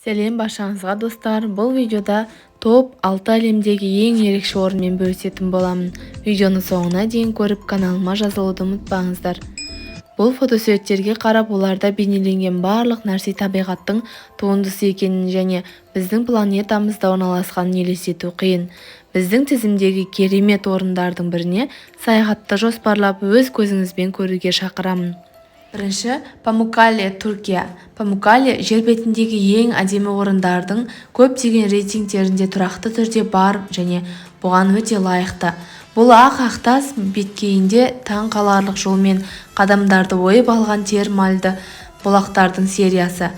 Сәлем баршаңызға, достар! Бұл видеода топ 6 әлемдегі ең ерекше орынмен бөлісетін боламын. Видеоны соңына дейін көріп, каналыма жазылуды ұмытпаңыздар. Бұл фотосуреттерге қарап, оларда бейнеленген барлық нәрсе табиғаттың туындысы екенін және біздің планетамызда орналасқанын елестету қиын. Біздің тізімдегі керемет орындардың біріне саяхатты жоспарлап, өз көзіңізбен көруге шақырамын. Бірінші, Памуккале, Түркия. Памуккале жер бетіндегі ең әдемі орындардың көптеген рейтингтерінде тұрақты түрде бар және бұған өте лайықты. Бұл ақ ақтас беткейінде таң қаларлық жолмен қадамдарды ойып алған термальды бұлақтардың сериясы.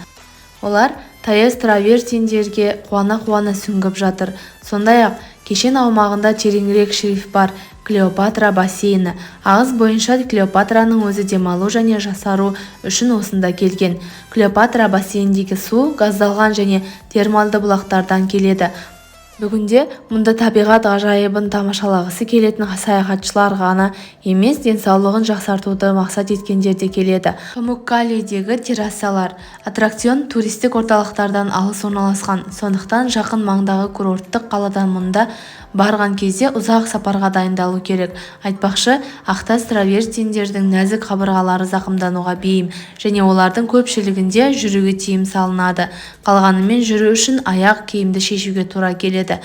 Олар таяз травертиндерге қуана-қуана сүңгіп жатыр. Сондай-ақ кешен аумағында тереңірек шельф бар Клеопатра бассейні. Аңыз бойынша, Клеопатраның өзі демалу және жасару үшін осында келген. Клеопатра бассейніндегі су газдалған және термалды бұлақтардан келеді. Бүгінде мұнда табиғат ғажайыбын тамашалағысы келетін саяхатшылар ғана емес, денсаулығын жақсартуды мақсат еткендер де келеді. Памуккаледегі террасалар. Аттракцион туристік орталықтардан алыс орналасқан. Сондықтан жақын маңдағы курорттық қаладан мұнда барған кезде ұзақ сапарға дайындалу керек. Айтпақшы, ақтас травертиндердің нәзік қабырғалары зақымдануға бейім және олардың көпшілігінде жүруге тыйым салынады. Қалғанымен жүру үшін аяқ киімді шешуге тура келеді.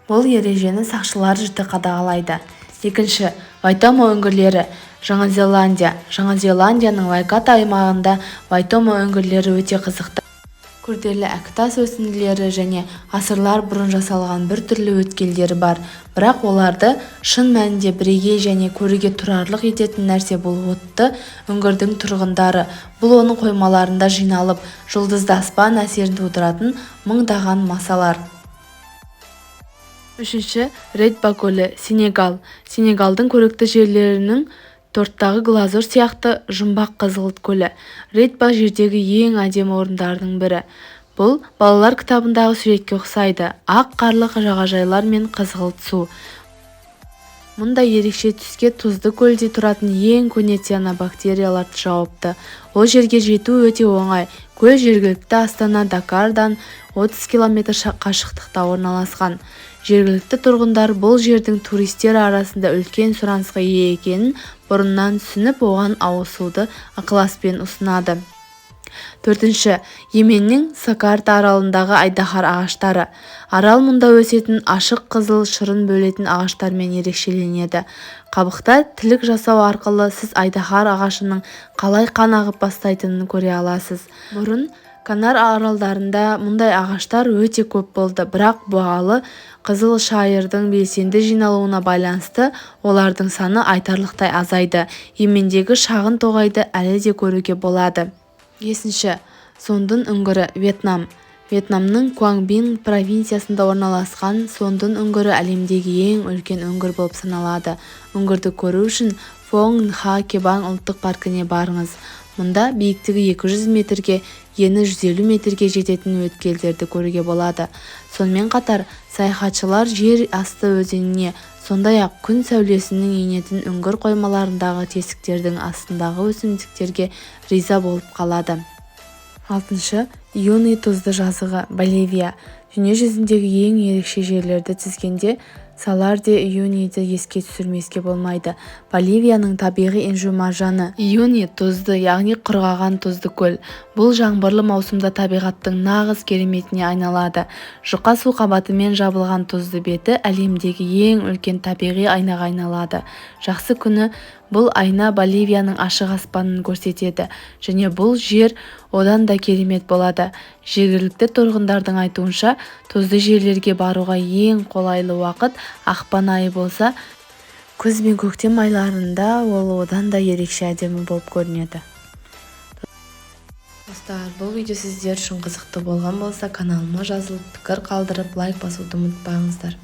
Бұл ережені сақшылар жіті қадағалайды. Екінші, Вайтомо үңгірлері, Жаңа Зеландия. Жаңа Зеландияның Вайкато аймағында Вайтомо үңгірлері өте қызықты. Күрделі әктас өсінділері және ғасырлар бұрын жасалған біртүрлі өткелдері бар. Бірақ оларды шын мәнінде бірегей және көруге тұрарлық ететін нәрсе бұл отты үңгірдің тұрғындары. Бұл оның қоймаларында жиналып, жұлдызды аспан әсерін тудыратын мыңдаған масалар. Үшінші, Ретба көлі, Сенегал. Сенегалдың көрікті жерлерінің торттағы глазурь сияқты жұмбақ қызғылт көлі. Ретба жердегі ең әдемі орындардың бірі. Бұл балалар кітабындағы суретке ұқсайды: ақ қарлы жағажайлар мен қызғылт су. Мұндай ерекше түске тұзды көлде тұратын ең көне цианобактериялар жауапты. Ол жерге жету өте оңай: көл жергілікті астана Дакардан 30 км қашықтықта орналасқан. Жергілікті тұрғындар бұл жердің туристер арасында үлкен сұранысқа ие екенін бұрыннан түсініп, оған ауысуды ықыласпен ұсынады. Төртінші, Йеменнің Сокотра аралындағы айдаһар ағаштары. Арал мұнда өсетін ашық қызыл шырын бөлетін ағаштармен ерекшеленеді. Қабықта тілік жасау арқылы сіз айдаһар ағашының қалай қан ағып бастайтынын көре аласыз. Бұрын Канар аралдарында мұндай ағаштар өте көп болды, бірақ бағалы қызыл шайырдың белсенді жиналуына байланысты олардың саны айтарлықтай азайды. Йемендегі шағын тоғайды әлі де көруге болады. Бесінші, Сон Дун үңгірі, Вьетнам. Вьетнамның Куангбин провинциясында орналасқан Сон Дун үңгірі әлемдегі ең үлкен үңгір болып саналады. Үңгірді көру үшін Фонг Нха-Кебанг ұлттық паркіне барыңыз. Мұнда биіктігі 200 метрге, ені 150 метрге жететін өткелдерді көруге болады. Сонымен қатар саяхатшылар жер асты өзеніне, сондай-ақ күн сәулесінің енетін үңгір қоймаларындағы тесіктердің астындағы өсімдіктерге риза болып қалады. Алтыншы, Уюни тұзды жазығы, Боливия. Дүние жүзіндегі ең ерекше жерлерді тізгенде Салар-де-Уюниді еске түсірмеске болмайды. Боливияның табиғи інжу-маржаны. Уюни тұзды, яғни құрғаған тұзды көл. Бұл жаңбырлы маусымда табиғаттың нағыз кереметіне айналады. Жұқа су қабатымен жабылған тұзды беті әлемдегі ең үлкен табиғи айнаға айналады. Жақсы күні бұл айна Боливияның ашық аспанын көрсетеді және бұл жер одан да керемет болады. Жергілікті тұрғындардың айтуынша, тұзды жерлерге баруға ең қолайлы уақыт ақпан айы болса, күз бен көктем айларында ол одан да ерекше әдемі болып көрінеді. Достар, бұл видео сіздер үшін қызықты болған болса, каналыма жазылып, пікір қалдырып, лайк басуды ұмытпаңыздар.